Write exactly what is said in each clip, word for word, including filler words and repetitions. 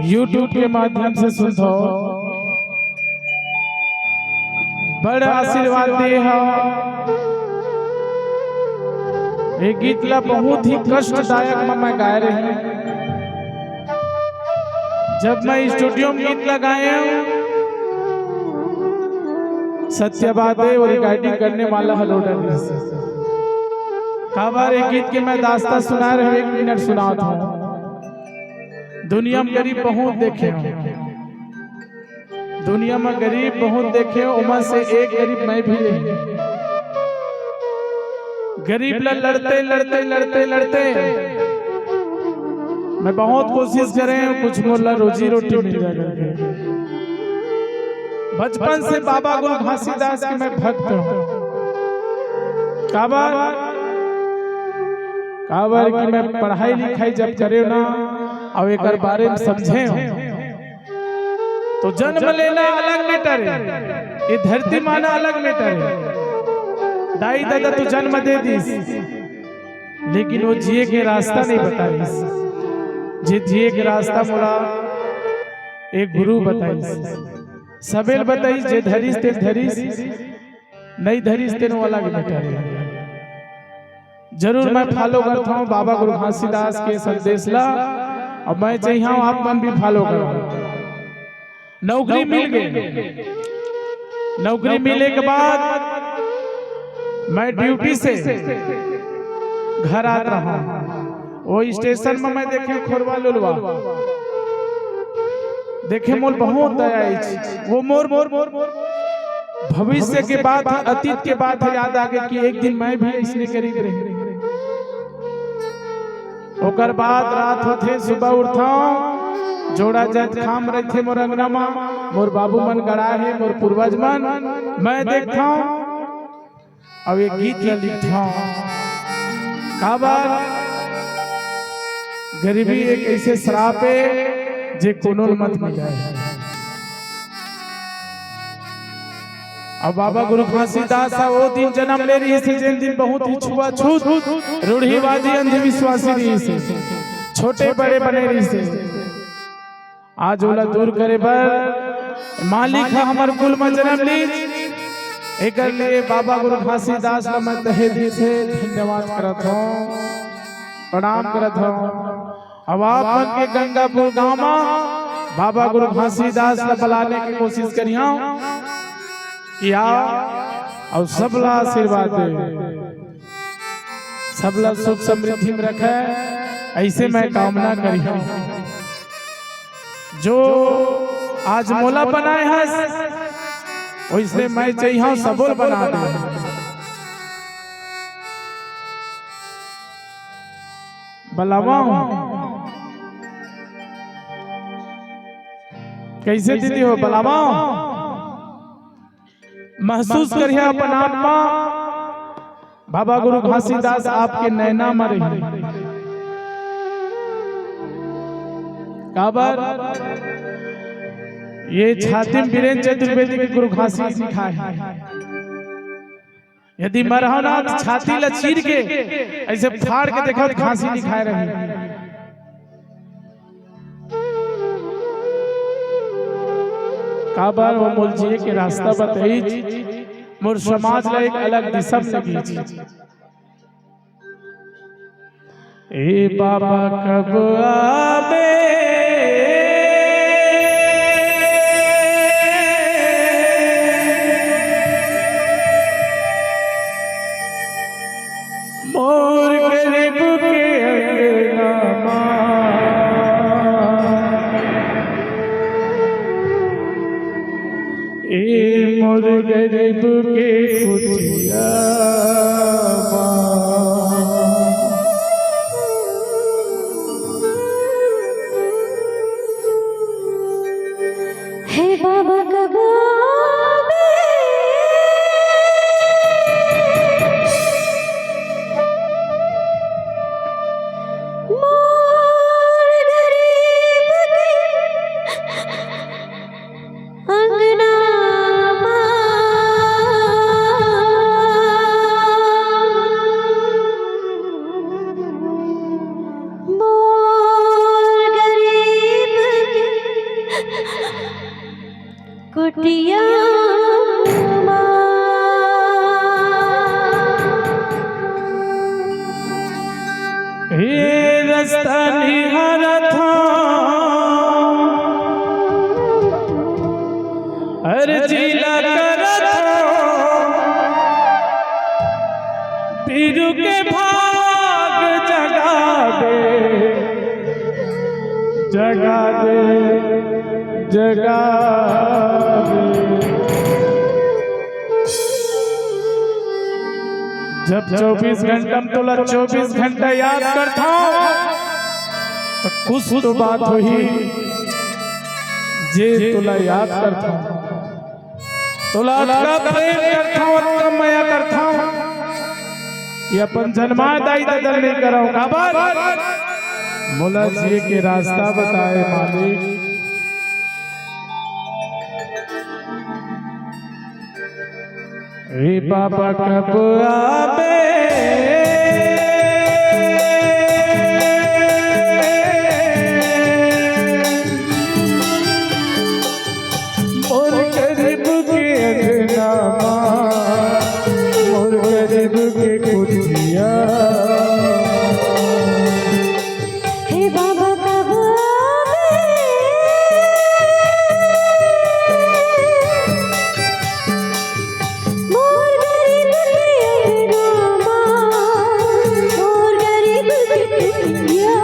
YouTube के माध्यम से सुनथव, बड़ आशीर्वाद दे हव। ये गीत ला बहुत ही कष्टदायक म मैं गाए रहेंव। जब मैं studio म गीत ला गाएंव, सत्य बात हे, वो recording करने वाला ह रो डरिस। काबर ये गीत के मैं दास्तां सुनाए रहेंव, एक मिनट सुनावत हंव। दुनिया म गरीब बहुत देखे हंव, दुनिया म गरीब बहुत देखे हंव, ओमा से एक गरीब मैं भी रहेंव। गरीब ला लड़ते, लड़ते, लड़ते, लड़ते मैं बहुत कोशिश करे हंव, कुछ मोला रोजी रोटी मिल जाए करके। बचपन से बाबा गुरु घासीदास के मैं भक्त हंव। काबर? काबर कि मैं पढ़ाई लिखाई जब करेंव ना, अउ एकर बारे म समझेंव, तो जन्म लेना अलग matter हे, ये धरती म आना अलग matter हे। दाई ददा तो जन्म दे दिस, लेकिन वो जिए के रास्ता नइ बताइस। जे जिए के रास्ता मोला एक गुरु बताइस, सबे ल बताइस, जे धरिस तेन धरिस, नइ धरिस तेन वो अलग matter हे। जरूर मैं follow करथंव बाबा गुरु घासीदास के संदेश ला, अउ मैं चाहिहंव आप मन भी follow करव। नौकरी मिल गे, नौकरी मिले के बाद मैं duty से घर आत रहंव। वो station म मैं देखेंव खोरवा लुलवा, देखेंव मोला बहुत दया आइस। वो मोर, मोर, मोर, मोर भविष्य के बात, अतीत के बात याद आ गे कि एक दिन मैं भी अइसने गरीब रहेंव। ओकर बाद रात होथे, सुबह उठथंव, जोड़ा जैतखाम रहिथे मोर अंगना म, मोर बाबू मन गड़ा हे, मोर पूर्वज मन, मैं देखथंव, अउ ये गीत ल लिखथंव। काबर? गरीबी एक अइसे श्राप हे, जे कोनो ल मत मिलय। अउ बाबा गुरु घासीदास ह वो दिन जनम ले रहिस हे, जेन दिन बहुत ही छुआछूत, रूढ़िवादी, अंधविश्वासी रहिस हे, छोटे बड़े बने रहिस हे। आज ओला दूर करे बर मालिक ह हमर कुल म जनम लीस। एकर लिए बाबा गुरु घासीदास ल मैं तहे दिल से धन्यवाद करत हंव, प्रणाम करत हंव। अब आप मन के गंगापुर गांव म बाबा गुरु घासीदास ल बलाने के कोशिश करिहंव कि आ अउ सबला आशीर्वाद दे, सबला सुख समृद्धि म रखे, अइसे मैं कामना करिहंव। जो आज मोला बनाए हस, वइसने मैं चाहिहंव सबो ल बना दे। बलावंव। कइसे दीदी हो, बलावंव? महसूस करिहा अपन आप म, बाबा गुरु घासीदास आपके नैना म रही। काबर? ये छाती म बीरेन चतुर्वेदी के गुरु घासी लिखाय हे। यदि मैं रहंव ना, त छाती ल चीर के अइसे फाड़ के देखंव, त घासी लिखाय रही। काबर वो मोला जिए के रास्ता बताइस, मोर समाज ला एक अलग दिशा म लेगिस। ए बाबा कब आबे, मोर गरीब के अंगना मा, ए मोर गरीब के कुटिया मा। हे बाबा कब आबे, मोर गरीब के अंगना मा। कुटिया मा। हे रस्ता निहारत हँव, अरजी ला करत हँव, बीरू के भाग जगा दे, जगा दे, जगा दे। जब चौबीस घंटा म तोला चौबीस घंटा याद करथँव, त कुछ तो बात होही, जे तोला याद करथँव। तोला अतका प्रेम करथँव, अतका मया करथँव कि अपन जनमाय दाई ददा ल नइ करँव। काबर? मोला जिए के रास्ता बताए मालिक। ए बाबा कब आबे? मोर गरीब के अंगना मा, मोर गरीब के कुटिया। हे बाबा कब आबे? मोर गरीब के अंगना मा, मोर गरीब के कुटिया।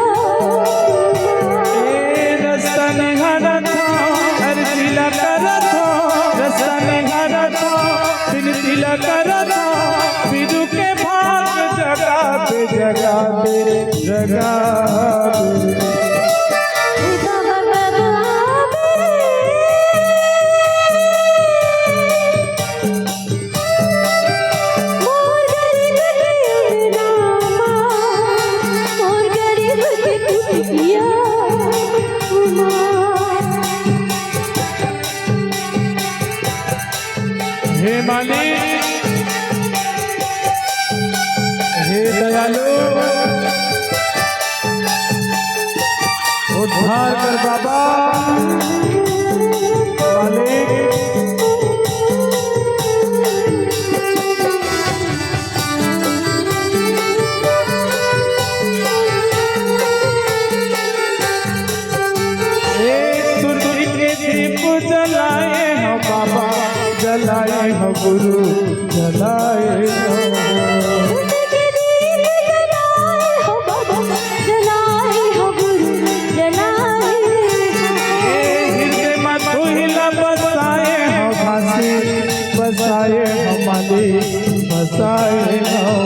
ए रस्ता निहारत हँव, अरजी ला करत हँव, रस्ता निहारत हँव, बिनती ला करत हँव, बीरू के भाग जगा दे, जगा दे, जगा दे। हे मालिक, हे दयालु, उद्धार कर बाबा, मालिक। एक सुरती के दीप जलाए हँव बाबा, जलाए हँव गुरु, जलाए हँव। ए हृदय म तुही ला बसाए हँव घासी, बसाए हँव मालिक, बसाए हँव।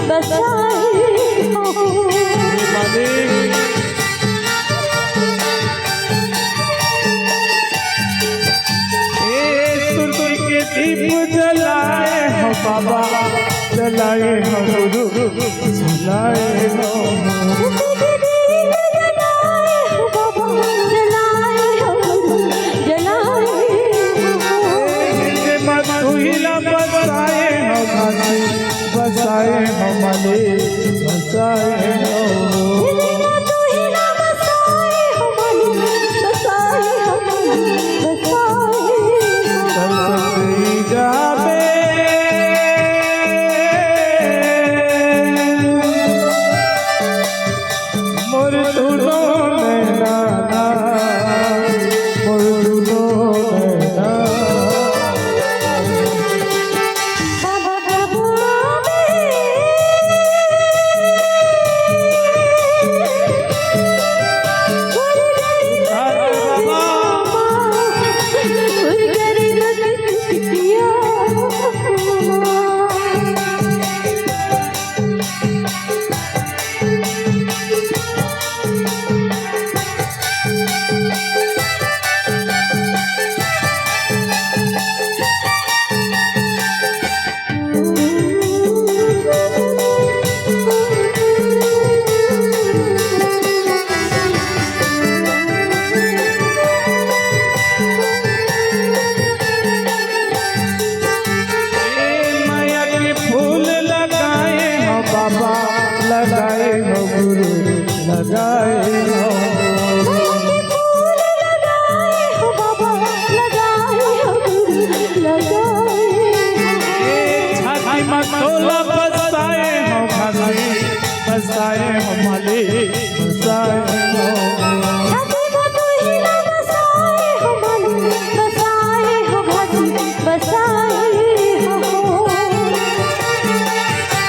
बसाए हँव। ए सुरती के दीप जलाए हँव बाबा, जलाए हँव गुरु, जलाए हँव। ए हृदय म तुही ला बसाए हँव घासी, बसाए हँव मालिक, बसाए हँव। जाबे मोर दुनो नैना, मोर दुनो नैना। ए माया के फूल लगाए हँव बाबा, लगाए हँव गुरु, लगाए हो। छाती म तोला बसाए हो घासी, बसाए हो मालिक, बसाए हो।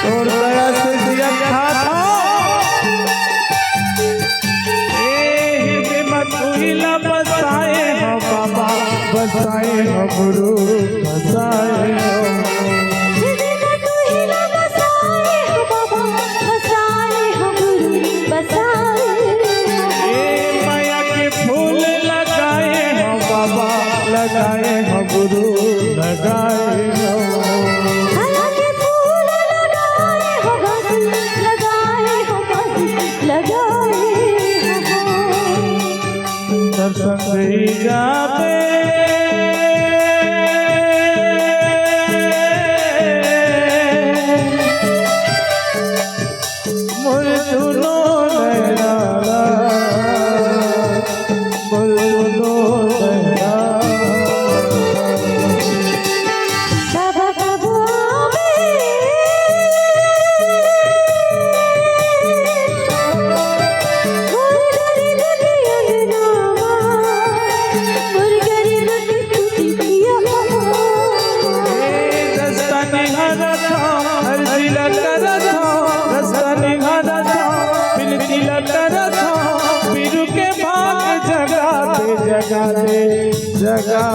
तोर दया से जिया खात हो। ए हृदय म तुही ला बसाए हो बाबा, बसाए हो गुरु, बसाए हो। ए मया के फूल लगाए हो बाबा, लगाए हो गुरु, लगाए हो। दर्शन दे जाबे। मोर दुनो नैना ला, मोर दुनो नैना। ए, दस्ता निहारत हौं, अर्जी ला करत हौं, दस्ता निहारत हौं, बिनती ला करत हौं, बीरू के भाग जगा दे, जगा दे, जगा